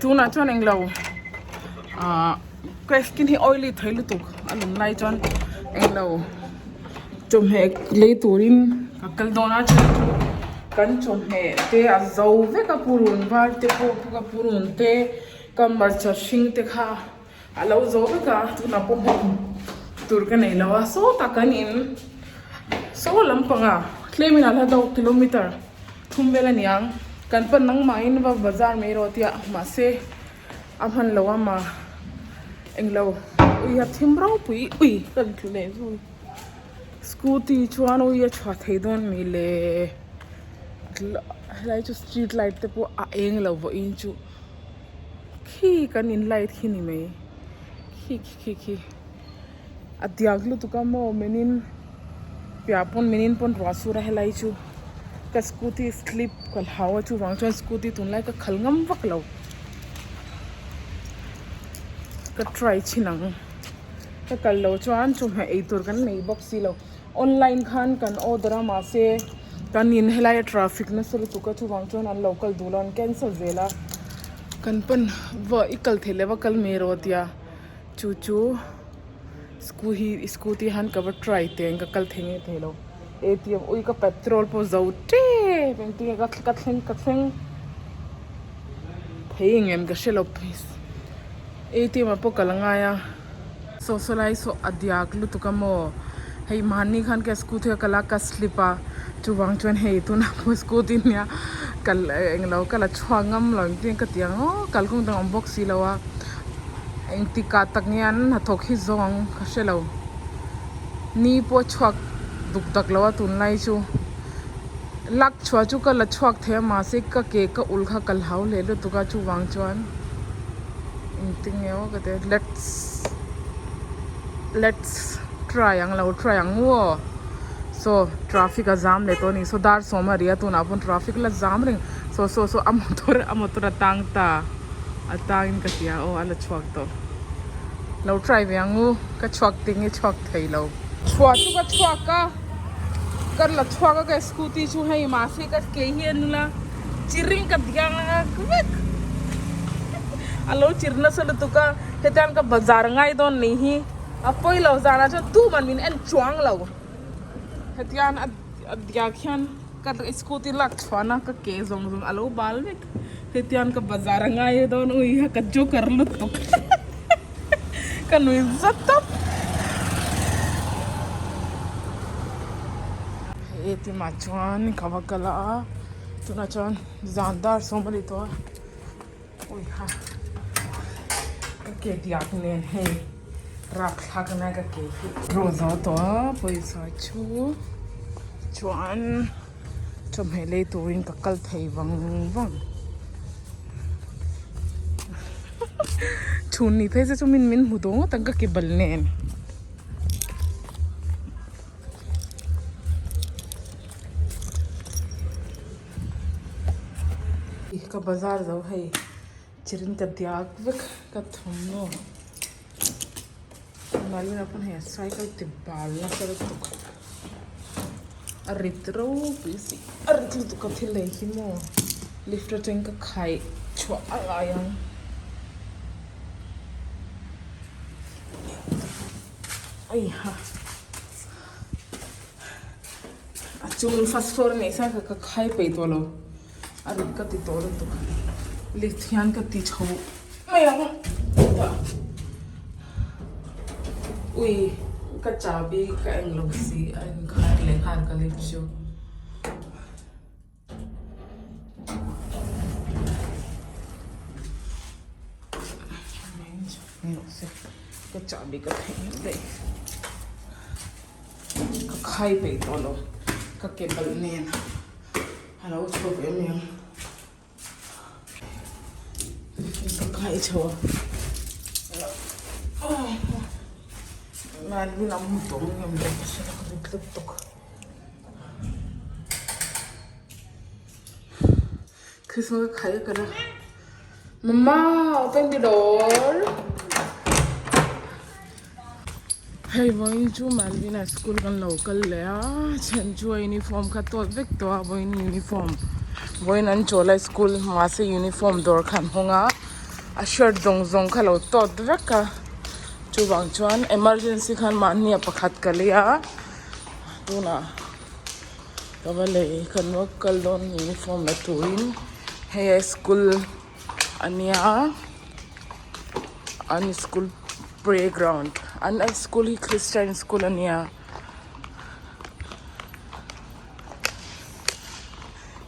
Tunah chuan englo ah ka skin hi oily thei lutuk a lum lai chuan englo chawhmeh lei turin ka kal dawn a chhan chu kan chawhmeh te a zo vek a purun var te pawh ka purun te ka hmarcha hring te kha a lo zo vek a tunah pawh hmuh tur ka nei lo a sawtah kan in saw lampangah tlemin a la deuh kilometer thum vel a niang kan pan nangmahin va bazar mai rawh tia mahse a hman lo a ma englo ui a thim ropui ui ka tlu leh zui scooty chuan ui a chhuah thei dawn mi le helai chu street light te pawh a eng lo vawiin chu khi kan in light khi ni mai khi khi khi khi. A diak lutuk a maw minin piah pawn minin pawn ruah sur a helai chu ka scooty slip ka hlau a chuvang chuan scooty tunlai ka khal ngam vak lo ka try chhin ang ka kal lo chuan chawhmeh ei tur kan nei bawk si lo online khan kan order a mahse kan in helai a traffic nasa lutuk a chuvang chuan an lo kal duh lo an cancel zel a kan pan va i kal theih leh va kal mai rawh tia. Chu chu scooty scooty han ka va try teng ka kal thei nge thei lo atm ui ka petrol pawh zo tep engtin nge ka thleng ka thleng thei engem ka hre lo please atm ah pawh kal a ngai a saw saw lai saw a diak lutuk a maw hei mahni khan ka scooty a kal a ka slip a chuvang chuan hei tunah pawh scooty nia kal englo ka la chhuak ngam lo engtin nge ka ti ang aw kalkawng dang a awm bawk si lo a. Engtikah tak nge an hnathawk hi zawng ang ka hre lo ni pawh a chhuak duk dak lo a tunlai chu lak chhuah chu ka la chhuak thei a mahse ka ke ka ul kha ka hlau leh lutuk a chuvang chuan engtin nge aw ka ti a let's let's try ang lo try ang u aw saw traffic a zam leh tawh a ni saw dar sawm a ri a tunah pawh traffic la zam reng saw saw saw a motor a motor a tang ta. A tangin ka hria aw a la chhuak tawh lo try ve ang u ka chhuak ting i chhuak thei lo. Chhuah chu ka chhuak a ka la chhuak a ka scooty chu hei mahse ka ke hi a nula chiring ka diang a vek a lo chir nasa lutuk a hetiang ka bazar ngai dawn nih hi a pawi lo zanah chuan tuman min en chuang lo hetiang a diak hian. Ka scooty lak chhuahna ka ke zawng zawng a lo bal vek hetiang ka bazar a ngai dawn ui a ka joker lutuk ka nui zat tawp hei ATM ah chuan ka va kal a tunah chuan zan dar sawm a ni tawh a ui ha ka ke diak nen hei rapthlak a nia ka ke hi draw zo tawh a pawisa chu chuan chawhmeh lei turin ka kal thei vang vang chhun ni phei se chu min min hmu duh ngawt ang ka ke bal nen. Ka bazar zo hei chirin ka diak vek ka thawmhnaw Marina pawn hei a cycle ti bal nasa lutuk a rit ropui si a rit lutuk a thil lei hi maw lift atangin ka khai chhuah a ngai ang. Eiha a chung first floor a nih sa ka khai peih tawh lo a rit ka ti tawh lutuk lift hian ka ti chho mai ang tah ui ka chahbi ka eng lo si a inkhar leh nghal ka lift chu. Ka chahbi ka theih daih ka khai peih tawh lo ka ke balh nen a lo chhuak em em ka khai chho a mahni lam tawng em em ka hre lo rit lutuk. Christmas ka khai ka na. Mama, open the door. Hei vawiin chu Malvina school kan lo kal leh a chhan chu a uniform kha tawt vek tawh a vawiin uniform vawiin an chawl a school mahse uniform dawr kha an hawng a. a shirt zawng zawng kha lo tawt vek a chuvang chuan emergency khan mahni a pakhat ka lei a tunah ka va lei kan va kal dawn uniform la turin hei a school a nia an school playground an school hi christian school a nia.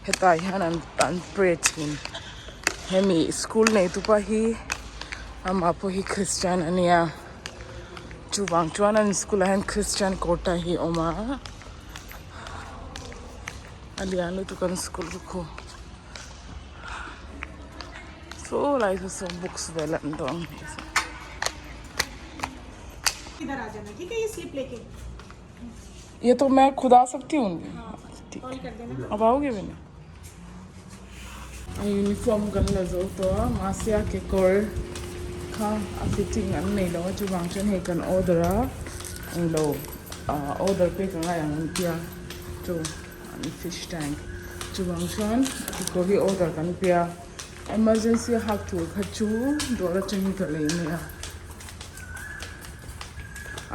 Hetah hian an an pray thin hemi school nei tupa hi amah pawh hi christian a nia chuvang chuan an school ah hian christian quota hi a awm a a lian lutuk an school chu khu saw lai saw saw books vel an dawng a nih chu. ये तो मैं खुद आ सकती हूँ ठीक है अब आओगे भी नहीं uniform kan la zo tawh a mahse a kekawr kha a fitting an nei lo a chuvang chuan hei kan order a englo ah order pek a ngai ang an tia chu an fish tank chuvang chuan a kekawr hi order kan pe a emergency hak tur kha chu dawr atangin ka lei mai a.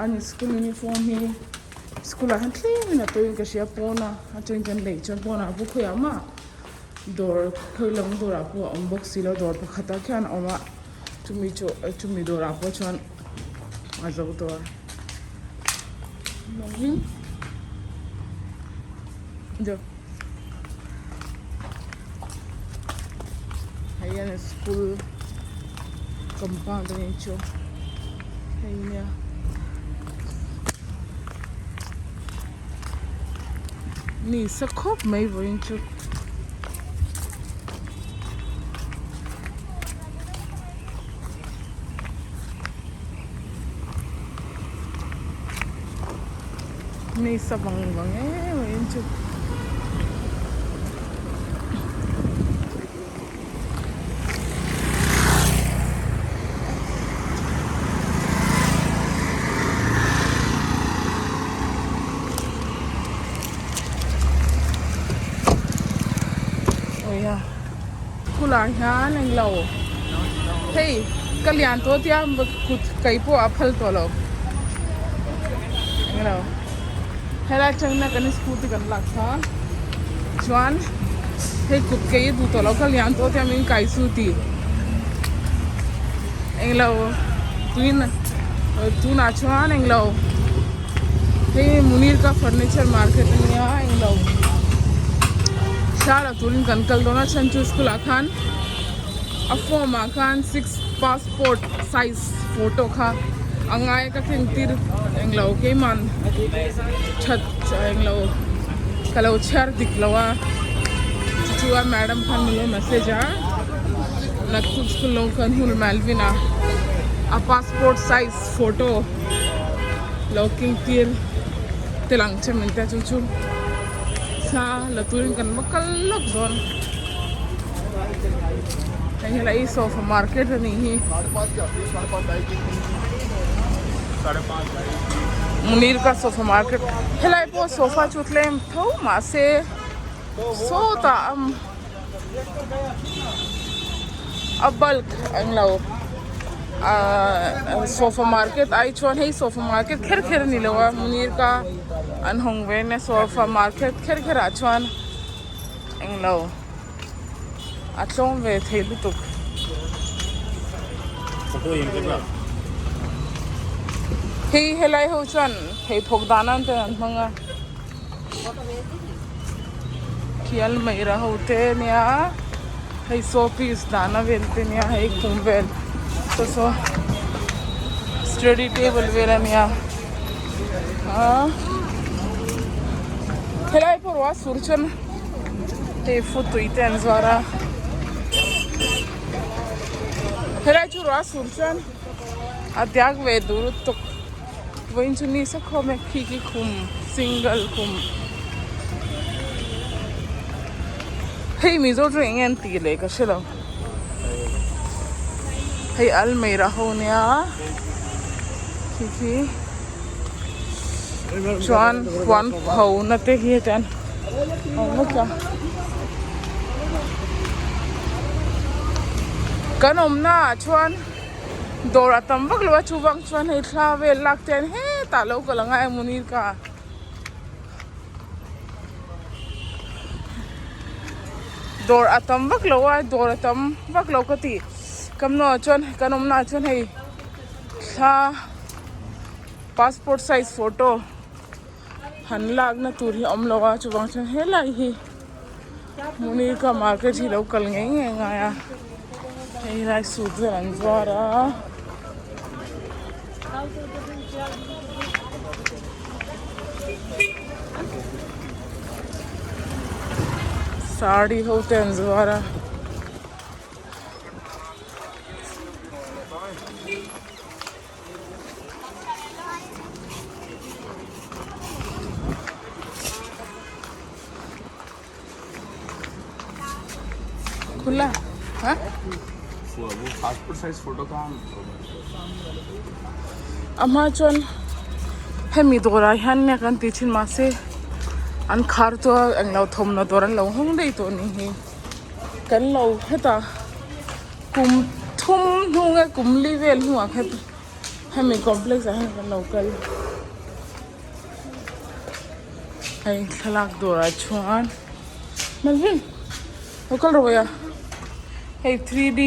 An school uniform hi school ah hian tlem in a tawin ka hria pawn a a then kan lei chuan pawnah pawh khawiah mah dawr khawi lam dawrah pawh a awm bawk si lo dawr pakhat ah khian a awm a chumi chu chumi dawrah pawh chuan a zo tawh a hei hian school compound a nih chu hei nia ni sa khawp mai vawiin chu. Ni sa vang vang em em chu. Awia School-ah hian englo hei ka lian tawh tia kut kaih pawh a phal tawh lo englo helai atangina kan scooty kan lak kha chuan hei kut kaih a duh tawh lo ka lian tawh tia min kai chu tih englo tuin tunah chuan englo hei Munirka furniture market ania englo thla la turin kan kal dawn a chhan chu school ah khan a form ah khan 6 passport size photo kha a ngai ka thleng tir englo keiman that englo ka lo chhiar dik lo a chu chu a madam khan min lo message a naktuk school lo khan hun Malvin a a passport size photo lo keng tir tel ang che min tia chu chu thla la turin kan va kal lawk dawn. Hei helai hi sofa market a nih hi. Munir ka sofa market helai pawh sofa chu tlem tho mahse sawtah a bulk englo ahh sofa market ai chuan hei sofa market kher kher a ni lo a Munir ka an hawng ve nia sofa market kher kher ah chuan. Englo a tlawm ve thei lutuk. Hei helai ho chuan pheiphawk dan an ten an hmang a. Thial mai ra ho te ania hei saw piece dahna vel te ania hei khum vel saw saw study table vel ania ah helai pawh ruah sur chuan hei futui te an zuar a helai chu ruah sur chuan a diak ve duh lutuk vawiin chu ni sa khawm e khi khi khum single khum hei mizo chu eng nge an tih leh ka hre lo hei almeira ho nia khi khi. Chuan huan pho na te hi hetiang a awm vek a. Kan awmna ah chuan dawr a tam vak lo a chuvang chuan hei thla vel lak te hian hetah lo kal ang a emawni ka dawr a tam vak lo a dawr a tam vak lo ka ti kamnaw ah chuan kan awmna ah chuan hei thla passport size photo han lakna tur hi a awm lo a chuvang chuan helai hi Monica market hi lo kal ngei ngei a ngai a hei lai suit vel an zuar a. Saree ho te an zuar a. खुला हाँ वो passport size photo कहाँ ama chuan hemi dawrah hian nia kan tih thin mahse an khar chu englo thawmhnaw dawr an lo hawng daih tawh a nih hi kan lo hetah kum thum hnung e kum li vel hnuah khat hemi complex ah hian kan lo kal. Hei thlalak dawrah chuan Melvin lo kal rawh ya hei 3D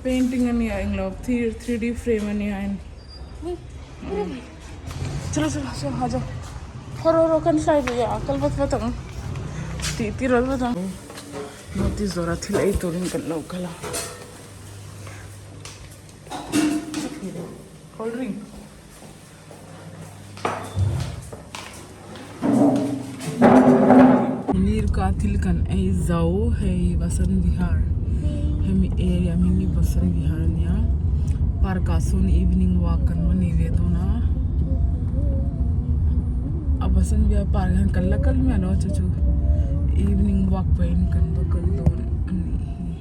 painting ania englo 3D frame ania en chalo chalo chalo a jao haw rawh rawh kan hlai ve a kal vat vat ang tih tir vat vat ang notice dawrah thil ei turin kan lo kal a. Cold drink. Paneer ka thil kan ei zo hei Vasant Vihar hemi area hming hi Vasant Vihar a nia park ah sawn evening walk kan va nei ve dawn a a Vasant Vihar park ah hian kan la kal miah lo a chu chu evening walk pahin kan va kal dawn a nih hi.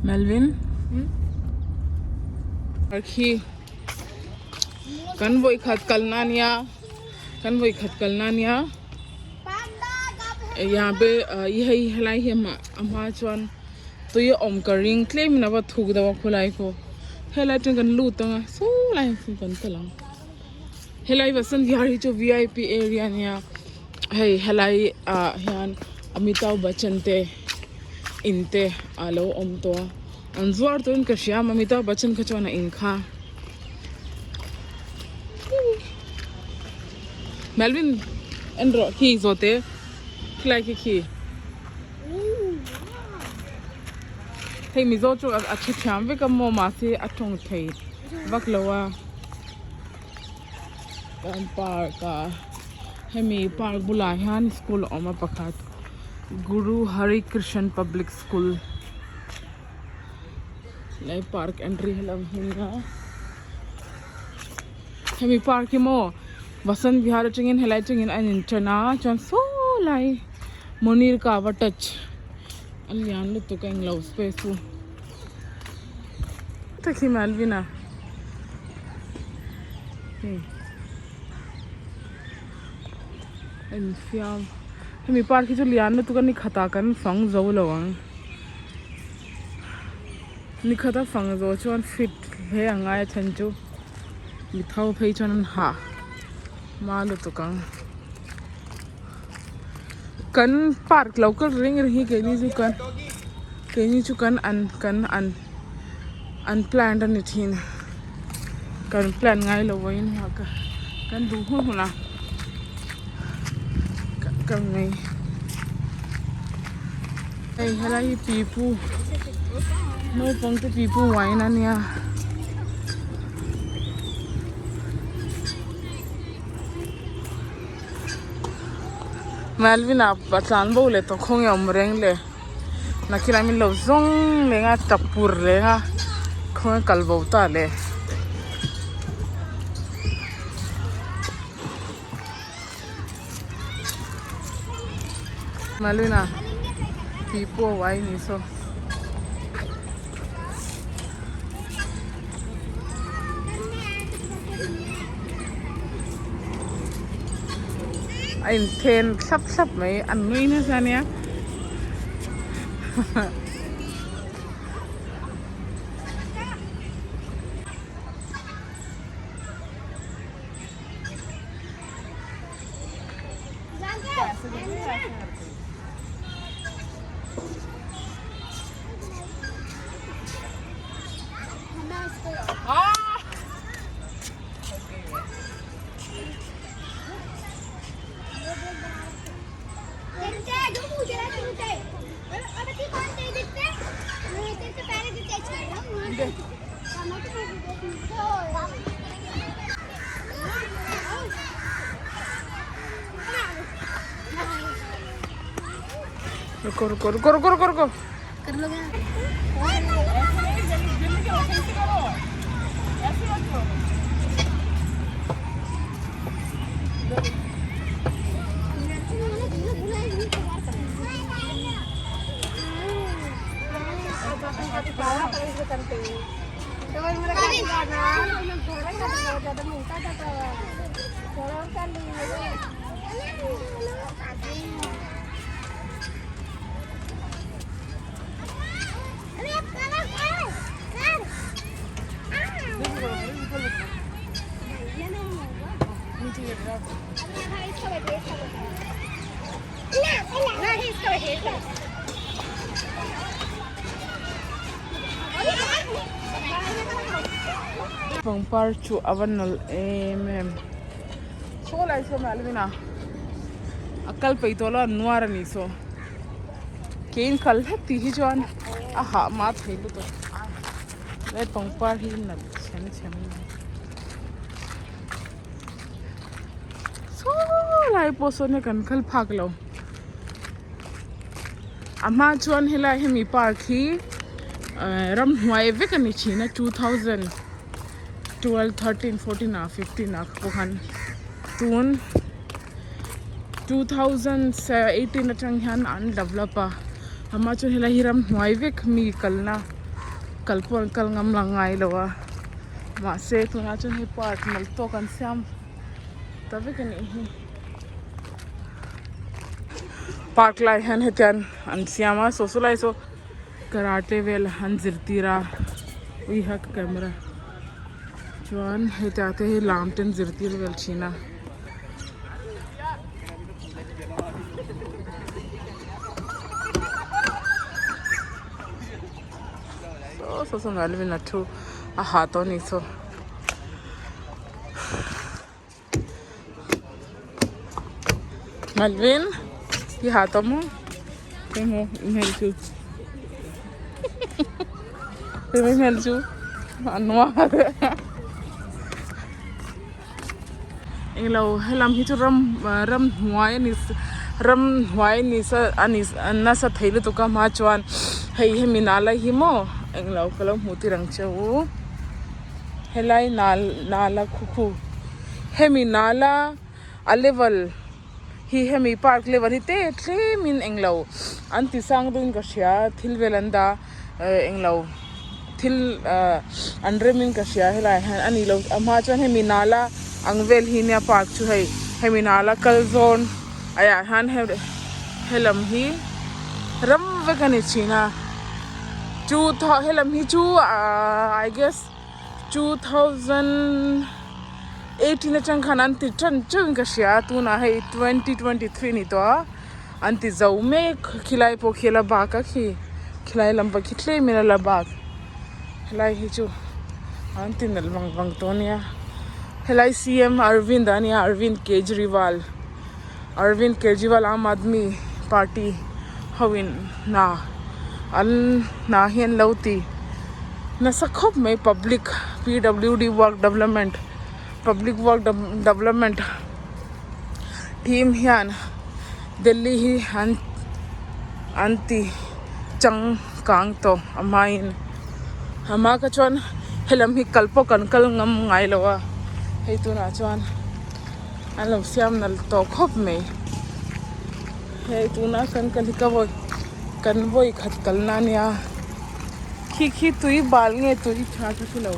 Melvin khi kan vawi khat kalna ania kan vawi khat kalna ania यहाँ पे hei helai hi a hma chuan tui a awm ka ring tlem in a va thuk deuh a khawlai pawh helai atang kan lut ang a saw lai ah sawn kan kal ang helai Vasant Vihar hi chu V I P area ania hei helai ah hian Amitabh Bachchan te in te alo awm tawh a an zuar tawhin ka hria Amitabh Bachchan kha chuan a in kha Melvin en rawh khi zawhte khilai khi khi. Hei Mizo chu a thi thiam vek a maw mahse a tawng thei vak lo a kan park a hemi park bulah hian school a awm a pakhat Guru Hari Krishan Public School lai park entry hi alo hming a hemi park hi maw Vasant Vihar atangin helai atangin a in tan a chuan saw lai. Munir ka va touch a lian lutuk a englo space chu takhi Melvin a hei a infiam hemi park hi chu lian lutuk a ni khatah kan fang zo lo ang ni khata fang zo chuan fit hle a ngai a then chu mi tho phei chuan an hah hma lutuk ang. Kan park lo kal reng reng hi keini chu kan keini chu kan an kan an an plant a ni thin a kan plant ngai lo vawiin hma ka kan duh hun hun a kan kal mai hei helai hi pipu naupang te pipu uain a nia. Melvin a a tlan bo leh tawh khawnge a awm reng le nakinah min lo zawng leng a tap pur reng a khawnge kal bo ta le. Melvin a tih pawh a uai ni saw. A inthen thlap thlap mai an nui nasa ania. रुको रुको रुको रुको रुको रुको कर लोगे Pangpar chu a va nalh em em saw lai saw mai alvin a a kal peih tawh lo a nuar a nih saw ke in kal hlek tih hi chuan a hah mah thei lutuk he pangpar hi nalh chhem chhem a ni saw lai pawh sawn hei kan kal phak lo a hma chuan helai hemi park hi ehh ramhnuai vek a ni thin a 2012 13 14 ah 15 ah pawh khan tun 2018 atang hian an develop a a hma chuan helai hi ramhnuai vek mi kalna kal pawh an kal ngam la ngai lo a mahse tunah chuan hei park nalh tawk an siam ta vek a nih hi. Park lai hian hetiang an siam a saw saw lai saw karate vel an zirtir a ui ha ka camera chuan heta te hi lam te an zirtir vel thin a. Saw saw saw Melvin a thu a ha tawh a ni saw. Melvin i ha tawh maw eng maw i hmel chu i hmel chu a nuar englo helam hi chu ram ramhnuai a ni ramhnuai ni sa a ni nasa thei lutuk a hma chuan hei hemi nala hi maw englo ka lo hmuh tir ang che u. Helai nal nala khu khu hemi nala a level hi hemi park level hi te tlem in englo an ti sang deuhin ka hria thil vel an dah eh englo thil ah an rem in ka hria helai ah hian a ni lo a hma chuan hemi nala ang vel hi nia park chu hei hemi nala kal zawn ah hian helam hi ram vek a ni thin a. Chu thaw helam hi chu ahh I guess 2018 atang khan an ti tan teuh in ka hria a tunah hei 2023 a ni tawh a an ti zo mek khilai pawh khi a la bak a khi khilai lam pawh khi tlem in a la bak helai hi chu an ti nalh vang vang tawh a nia helai CM Arvind a nia Arvind Kejriwal. Arvind Kejriwal Aam Aadmi Party ho in hna an hna hi an lo ti nasa khawp mai public P W D work development public work development team hian Delhi hi an an ti changkang tawh a hmain a hma kha chuan helam hi kal pawh kan kal ngam ngai lo a hei tunah chuan. An lo siam nalh tawh khawp mai hei tuna kan kal hi ka vawi kan vawi khat kalna ania khi khi tui bal nge tui tha ka hrelo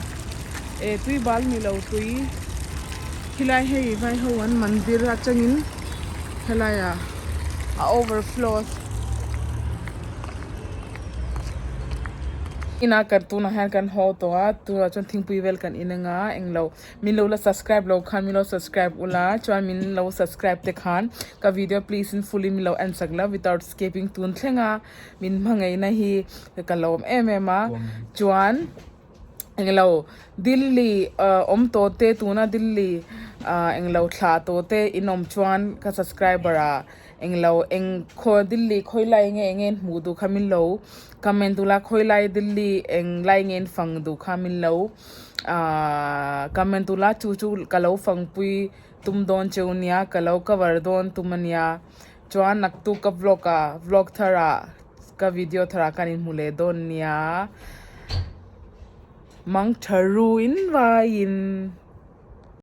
eh tui bal ni lo tui khilai hei vai ho an mandir atangin. Helai ah a overflow inah kan tunah hian kan haw tawh a tunah chuan thingpui vel kan in anga englo min lo la subscribe lo khan min lo subscribe ula chuan min lo subscribe te khan ka video please in full in min lo en sak la without skipping tun thleng a min hmangaihna hi ka lawm em em a chuan. Englo Delhi awm tawh te tuna Delhi englo thlah tawh te in awm chuan ka subscriber ah englo eng khaw Delhi khawi lai nge eng nge in hmuh duh kha min lo comment duh la khawi lai Delhi eng lai nge in fang duh kha min lo ahh comment duh la chu chu ka lo fangpui tum dawn cheu nia ka lo cover dawn tum ania chuan naktuk ka vlog ah vlog thar ah. Ka video tharah khan in hmu leh dawn nia. Mang tha ru in vaiin.